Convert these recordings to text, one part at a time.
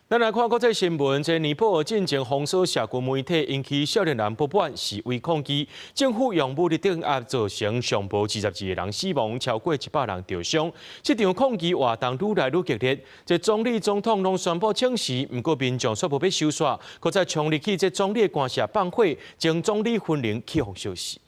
咱來看國際新聞，這尼泊爾進前封鎖社群媒體，引起少年人不滿示威抗議，政府用武力鎮壓，造成上無22個人死亡，超過100人著傷。這場抗議活動愈來愈激烈，這總理、總統攏宣布請辭，毋過民眾卻無欲收煞，閣再衝入去這總理的官舍放火，前總理本人去予燒死。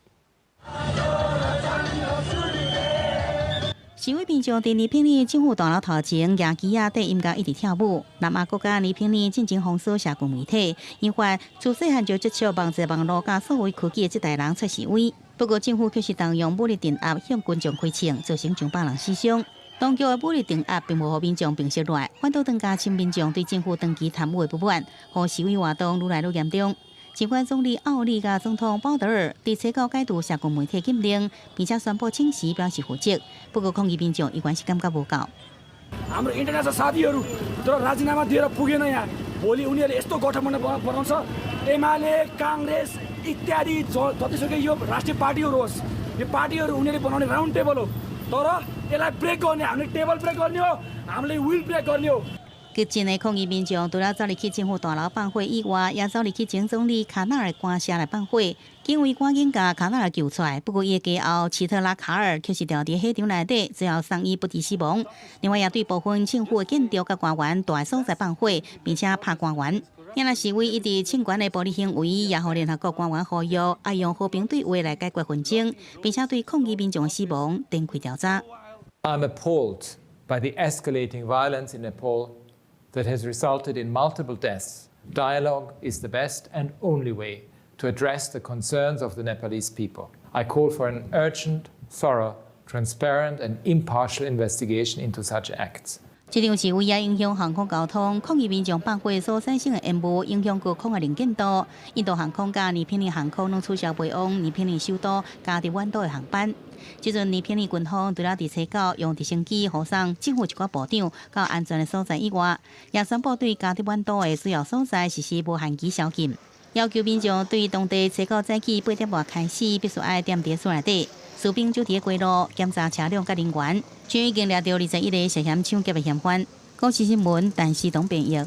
示威民眾佇尼泊爾政府大樓頭前，舉旗仔綴音樂一直跳舞。南亞國家尼泊爾進前封鎖社群媒體，引發自細漢就接觸網際網路佮數位科技的這代人出示威。不過政府卻是動用武力鎮壓向群眾開槍，造成上百人死傷。當局的武力鎮壓並無予民眾平息落來，反倒增加親民眾對政府長期貪污的不滿，予示威活動愈來愈嚴重。儘管總理奧利佮總統鮑德爾佇初九解除社群媒體禁令，並且宣布請辭表示負責，不過抗議民眾依然是感覺無夠。 हाम्रो इन्टरनेसनल साथीहरू तर राजीनामा दिएर पुगेन। यहाँ भोलि उनीहरूले यस्तो गठबन्धन बनाउँछ, एमाले, काङ्ग्रेस इत्यादि जतिसुकै यो राष्ट्रिय पार्टीहरू होस्, यो पार्टीहरू उनीहरूले बनाउने राउन्ड टेबल हो। तर यसलाई ब्रेक गर्ने हामीले टेबल ब्रेक गर्ने हो, हामीले will brake गर्ने हो। 激進的抗議民眾除了走入去政府大樓放火以外，也走入去前總理卡納爾官舍來放火。警衛趕緊共卡納爾救出來，不過伊的家後奇特拉卡爾卻是牢佇火場內底，最後送醫不治死亡。另外，也對部分政府的建築佮官員蹛的所在放火，並且拍官員。若示威一直衝懸的暴力行為，也予聯合國官員呼籲，愛用和平對話來解決紛爭，並且對抗議民眾的死亡展開調查。 I'm appalled by the escalating violence in Nepal that has resulted in multiple deaths. Dialogue is the best and only way to address the concerns of the Nepalese people. I call for an urgent, thorough, transparent and impartial investigation into such acts. 這場示威也影響航空交通，抗議民眾放火所產生的煙霧影響高空的能見度。印度航空佮尼泊爾航空攏取消飛往尼泊爾首都加德滿都的航班。這陣尼泊爾軍方除了佇初九用直升機護送政府一寡部長到安全的所在以外，也宣布對加德滿都的主要所在實施無限期宵禁，要求民眾對當地初九早起8點外開始必須愛踮佇厝內底。士兵就佇街路檢查車輛佮人員，已經掠著21個涉嫌搶劫的嫌犯。公視新聞，陳思東編譯。